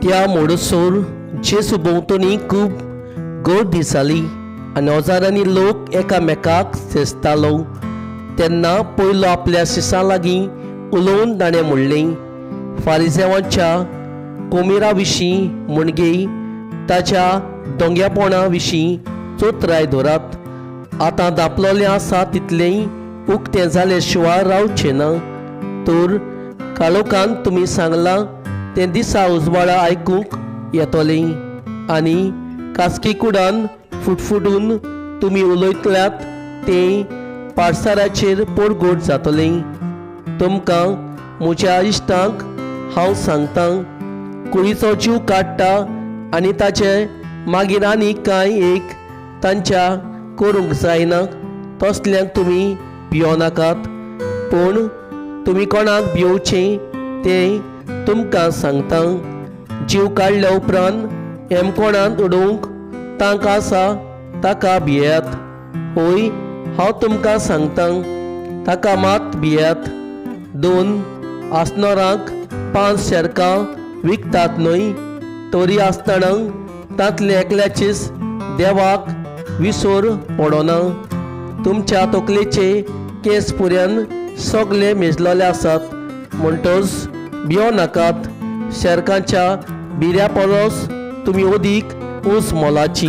त्या मोडसोर जेजू भोंवतणी खूब गर्दी जाली आनी हजारांनी लोक एकामेकाक सेजतालो. तेन्ना पयलो आपल्या शिसां लागीं उलोवन ताणें म्हणलें, फारिजेवांच्या कोमिरा विशीं म्हणगे ताच्या दोंग्यापणा विशीं चोत्राय धरात. आतां दापलोलें आसा तितलेंय उक्तें जालें शिवाय रावचें ना. तर काळोखान तुमी सांगलां तें दिसा उजवाडा आयकूंक येतलें आनी कास्की कुडान फुटफुटून तुमी उलयतल्यात तें पाडसाराचेर पोरगोट जातलें. तुमकां म्हज्या इश्टांक हांव सांगतां, कुडीचो जीव काडटा आनी ताचे मागीर आनी कांय एक तांच्या करूंक जायना तसल्यांक तुमी भियोनाकात. पूण तुमी कोणाक भियोवचें तें तुमकां सांगतां. जीव काडल्या उपरांत हेमकोणांत उडोवंक तांक आसा ताका भियेयात. हय, हांव तुमकां सांगतां, ताका मात भियेयात. 2 आसनोरांक 5 शेरकां विकतात न्हय? तरी आसतना तांतले एकल्याचीच देवाक विसर पडना. तुमच्या तकलेचे केंस पुऱ्यान सगळे मेजलेले आसात. म्हणटच भियो नाकात, शेरकांच्या बिऱ्या परस तुमी अदीक ऊंच मोलाची.